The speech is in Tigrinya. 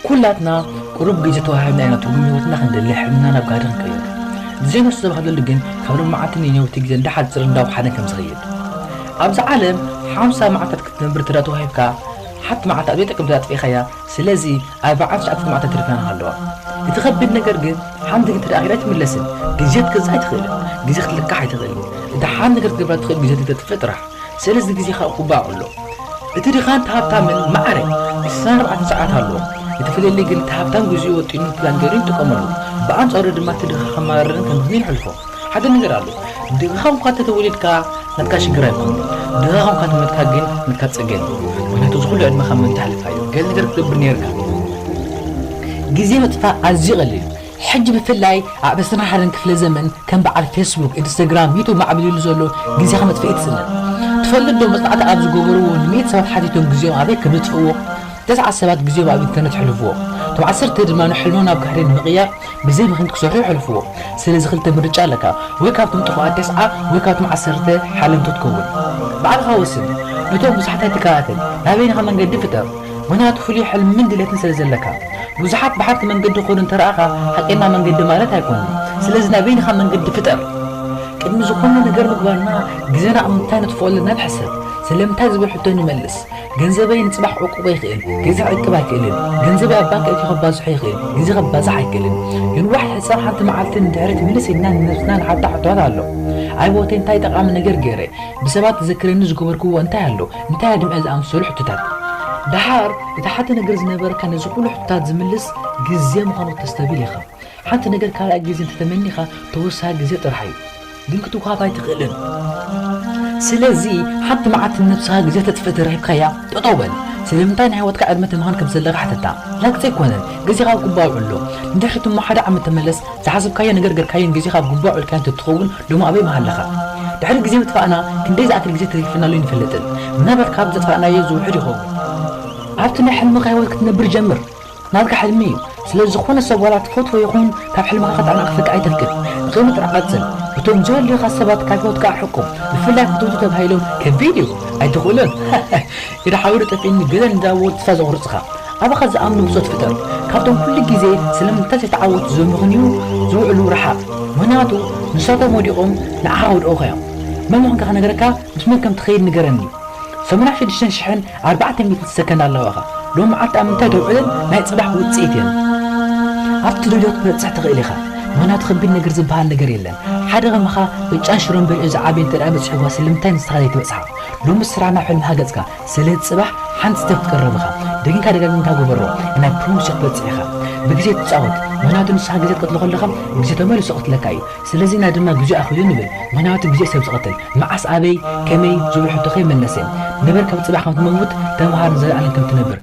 ኩላትና ቁሩብ ግዜ ተዋሂብና ኢና ትርጉም ህይወትና ክንደሊ፣ ሕልምና ናብ ጋህዲ ክንቀይሮ። ግዜ ነሱ ዘባህለሉ ግን ካብ ሎማዓትን ንነዊሕ ግዜ እንዳሓጽር እንዳወሓደን ከም ዝኸይድ። ኣብዛ ዓለም ሓምሳ መዓልታት ክትነብር እንተ ተዋሂብካ፣ ሓንቲ መዓልቲ ኣብ ዘይጠቅም ኣጥፊእካያ። ስለዚ ኣርባዓን ትሽዓተ መዓልታት ተሪፋና ኣለዋ። እቲ ከቢድ ነገር ግን ሓንቲ ግን ተደኣኺላ ኣይትምለስን። ግዜ ክትገዝእ ኣይትኽእልን። ግዜ ክትልካሕ ኣይትኽእልን። እታ ሓንቲ ነገር ክትገብራ ትኽእል ግዜ ተጥፍእ ጥራሕ። ስለዚ ግዜኻ ኣብ ኩባእ ኣሎ። እቲ ድኻን እቲ ሃብታምን ማዕረ ዕስራን ኣርባዕተን ሰዓት ኣለዎ። እቲ ፍልልይ ግን እቲ ሃብታም ግዜኡ ወጢኑ ፕላን ገይሩ ይጥቀመሉ። ብኣንጻሩ ድማ እቲ ድኻ ከማርርን ከም ህዝብን ይሕልፎ። ሓደ ነገር ኣሎ። ድኻ እኳ እንተ ተወሊድካ ናትካ ሽግር ኣይኮነን። ድኻ እኳ እንተ ሞትካ ግን ናትካ ጸገም እዩ። ምኽንያቱ እዚ ኩሉ ዕድመኻ ምእንቲ ኣሕሊፍካዮ። ገለ ነገር ክትገብር ነይርካ። ግዜ ምጥፋእ ኣዝዩ ቀሊል እዩ። ሕጂ ብፍላይ ኣብ ዕስራን ሓደን ክፍለ ዘመን ከም በዓል ፌስቡክ፣ ኢንስታግራም፣ ዩቱብ ማዕቢሉሉ ዘሎ ግዜኻ መጥፍኢ ትጽልእ። ትፈልጥ ዶ መጽናዕቲ ኣብ ዝገበርዎ ንሚእቲ ሰባት ሓቲቶም ግዜኦም ኣበይ ከም ዘጥፍእዎ? ተስዓት ሰባት ግዜኦም ኣብ ኢንተርነት የሕልፍዎ። እቶም ዓሰርተ ድማ ንሕልሞም ናብ ጋህዲ ንምቕያር ብዘይ ምኽንያት ክሰርሑ የሕልፍዎ። ስለዚ ክልተ ምርጫ ኣለካ፣ ወይ ካብቶም ጥፉኣት ተስዓ ወይ ካብቶም ዓሰርተ ሓለምቱ ትከውን። ባዕልኻ ወስን። ነቶም ብዙሓት ኣይትከታተል፣ ናይ በይንኻ መንገዲ ፍጠር። ምኽንያቱ ፍሉይ ሕልምን ድሌትን ስለ ዘለካ። ብዙሓት ብሓንቲ መንገዲ ክኸዱ እንተረኣኻ ሓቀኛ መንገዲ ማለት ኣይኮነን። ስለዚ ናይ በይንኻ መንገዲ ፍጠር። ቅድሚ ዝኾነ ነገር ምግባርና ግዜና ኣብ ምንታይ ነጥፍኦ ኣለና ንሕሰብ። ስለምንታይ ዝብል ሕቶ ንመልስ። ገንዘበይ ንጽባሕ ክዕቁቦ ይኽእል፣ ግዜ ክዕቅብ ኣይክእልን። ገንዘበይ ኣብ ባንክ ኣእትዩ ከባዝሖ ይኽእል፣ ግዜ ከባዝሕ ኣይክእልን። የንዋሕ ሕጻን ሓንቲ መዓልቲ ንድሕሪት ምልስ ኢልና ንነብስና ንሓታ ሕቶታት ኣሎ። ኣብ ህይወተይ እንታይ ጠቓሚ ነገር ገይረ? ብሰባት ዝዘክረኒ ዝገበርክዎ እንታይ ኣሎ? እንታይ ኣድምዐ ዝኣመሰሉ ሕቶታት። ደሓር እቲ ሓደ ነገር ዝነበረካ ነዚ ኩሉ ሕቶታት ዝምልስ ግዜ ምዃኑ ክተስተብህል ኢኻ። ሓንቲ ነገር ካልኣይ ግዜ እንተተመኒኻ ተወሳኺ ግዜ ጥራሕ እዩ። ግን ክትወሃብ ኣይትኽእልን። ስለዚ ሓንቲ መዓልቲ ንነብስኻ ግዜ ተጥፍእ ተረኺብካያ ጠጠው በል። ስለምንታይ ናይ ህይወትካ ዕድመ ተምኻን ከም ዘለካ ሕተታ። ላግጺ ኣይኮነን፣ ግዜኻ ኣብ ግቡእ ኣውዕሎ። ንድሕሪት እሞ ሓደ ዓመት ተመለስ፣ ዝሓሰብካዮ ነገር ገርካዮን ግዜኻ ኣብ ግቡእ ኣውዒልካዮን እንተትኸውን ሎሚ ኣበይ ምሃለኻ? ድሕሪ ግዜ ምጥፋእና ክንደይ ዝኣክል ግዜ ተሪፍና ኣሎ ኣይንፈልጥን። ምናልባት ካብ ዘጥፋእናዮ ዝውሕድ ይኸውን። ኣብቲ ናይ ሕልምኻ ህይወት ክትነብር ጀምር። ናትካ ሕልሚ እዩ። ስለዚ ዝኾነ ሰብ ዋላ ትፈትዎ ይኹን ካብ ሕልምኻ ከጣናቕፈካ ኣይተፍቅድ። ንቕድሚት ጥራሕ ቀጽል። እቶም ዘየድልዩኻ ሰባት ካብ ህይወትካ ኣርሕቆም። ብፍላይ ክትወዱ ተባሂሎም ከቢድ እዩ። ኣይትኽእሉን። ኢዳ ሓዊሩ ጠፊእኒ ገለ እንዳበሉ ተስፋ ዘቑርጽኻ። ኣባኻ ዝኣምኑ ብጾት ፍጠር። ካብቶም ኩሉ ግዜ ስለምንታይ ዘይተዓወቱ ዘምኽንዩ ዝውዕሉ ርሓቕ። ምኽንያቱ ንሳቶም ወዲቖም ንዓኻ ከውድቑኻ እዮም። መን ምዃንካ ክነግረካ፣ ምስ መን ከም ትኸይድ ንገረኒ። ሰማንያን ሽዱሽተን ሽሕን ኣርባዕተ ሚእትን ሰከንድ ኣለዋኻ። ሎም መዓልቲ ኣብ ምንታይ ተውዕለን ናይ ጽባሕ ውጽኢት እየን። ኣብቲ ደልዮ ክትበጽሕ ትኽእል ኢኻ። ምኽንያቱ ከቢድ ነገር ዝበሃል ነገር የለን። ሓደ ከማኻ ቅጫን ሽሮን በሊዑ ዝዓበየ እንተ ደኣ በጺሕዋ ስለምንታይ ንስኻ ዘይትበጽሓ? ሎሚ ስራሕ ናብ ሕልምኻ ገጽካ። ስለ ጽባሕ ሓንቲ ስቴፕ ትቀረብ ኢኻ። ደጊምካ ደጋጊምካ ግበሮ። ናይ ፕሮሚስ ክትበጽሕ ኢኻ። ብግዜ ትጻወት። ምኽንያቱ ንስኻ ግዜ ትቀትሎ ከለኻ ግዜ ተመሊሱ ይቐትለካ እዩ። ስለዚ ኢና ድማ ግዜኡ ኣኺሉ ንብል። ምኽንያቱ ግዜ ሰብ ዝቐትል። መዓስ፣ ኣበይ፣ ከመይ ዝብሉ ሕቶ ከይመለሰ። ንበር ካብ ጽባሕ ከም ትመውት፣ ተምሃር ንዘለኣለም ከም ትነብር።